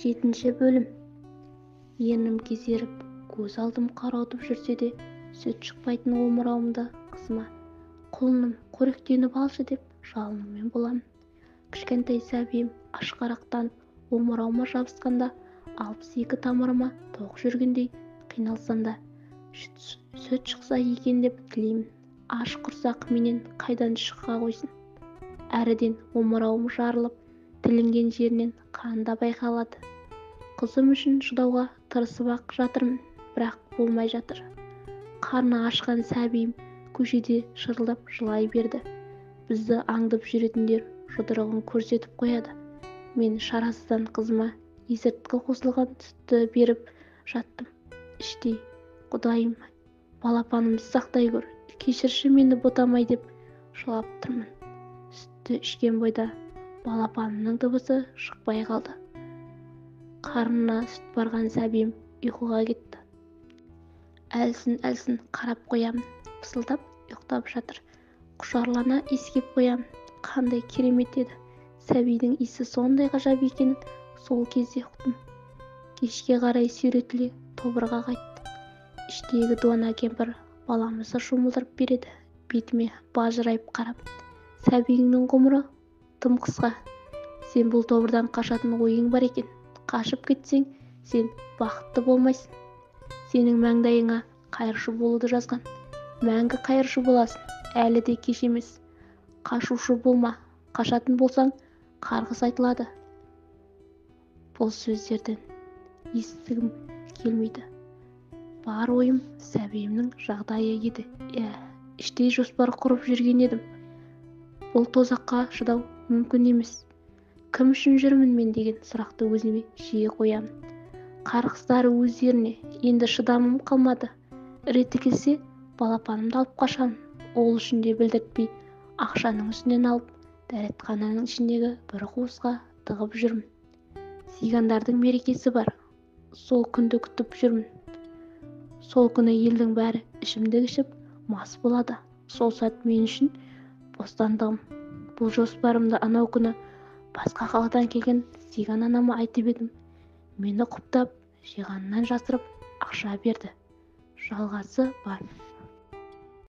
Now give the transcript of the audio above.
7-ші бөлім. Ернім кезеріп, көз алдым қарауытып жүрсе де, сүт шықпайтын омырауымды қызыма құлыным қоректеніп алшы деп жалынумен боламын. Кішкентай сәбиім ашқарақтанып омырауыма жабысқанда 62 тамырыма тоқ жүргендей қиналсам да сүт шықса екен деп тілеймін. Аш құрсақ менен қайдан шыға қойсын. Әріден омырауым жарылып, тілінген жерінен қан да байқалады. Қызым үшін шыдауға тырысып-ақ жатырмын, бірақ болмай жатыр. Қарны ашқан сәбиім көшеде шырылдап жылай берді. Бізді аңдып жүретіндер жұдырығын көрсетіп қояды. Мен шарасыздан қызыма есірткі қосылған сүтті беріп жаттым. Іштей, Құдайым, балапанымды сақтай көр, кешірші мені ботамай деп жылап тұрмын. Сүтті ішкен бойда балапанымның дыбысы шықпай қалды. Қарнына сүт барған сәбиім ұйқыға кетті. Әлсін-әлсін қарап қоямын, пысылдап ұйықтап жатыр. Құшарлана иіскеп қоямын. Қандай керемет еді. Сәбидің иісі сондай ғажап екенін сол кезде ұқтым. Кешке қарай сүйретіле тобырға қайттық. Іштегі дуана кемпір баламызды шомылдырып береді. Бетіме бажырайып қарап, сәбиіңнің ғұмыры тым қысқа. Сен бұл тобырдан қашатын ойың бар екен. Қашып кетсең, сен бақытты болмайсың. Сенің маңдайыңа қайыршы болуды жазған. Мәңгі қайыршы боласың. Әлі де кеш емес. Қашушы болма. Қашатын болсаң, қарғыс айтылады. Бұл сөздерден естігім келмейді. Бар ойым сәбиімнің жағдайы еді. Іштей жоспар құрып жүрген едім. Бұл тозаққа шыдау мүмкін емес. Кім үшін жүрмін мен деген сұрақты өзіме жиі қоямын. Қарғыстары өздеріне, енді шыдамым қалмады. Реті келсе, балапанымды алып қашамын. Ол үшін де білдіртпей, ақшаның үстінен алып, дәретхананың ішіндегі бір қуысқа тығып жүрмін. Сигандардың мерекесі бар. Сол күнді күтіп жүрмін. Сол күні елдің бәрі ішімдік ішіп, мас болады. Сол сәт мен үшін бостандығым. Бұл жоспарымды анау күні басқа қаладан келген сиган анама айтып едім. Мені құптап, жиғаннан жасырып ақша берді. Жалғасы бар.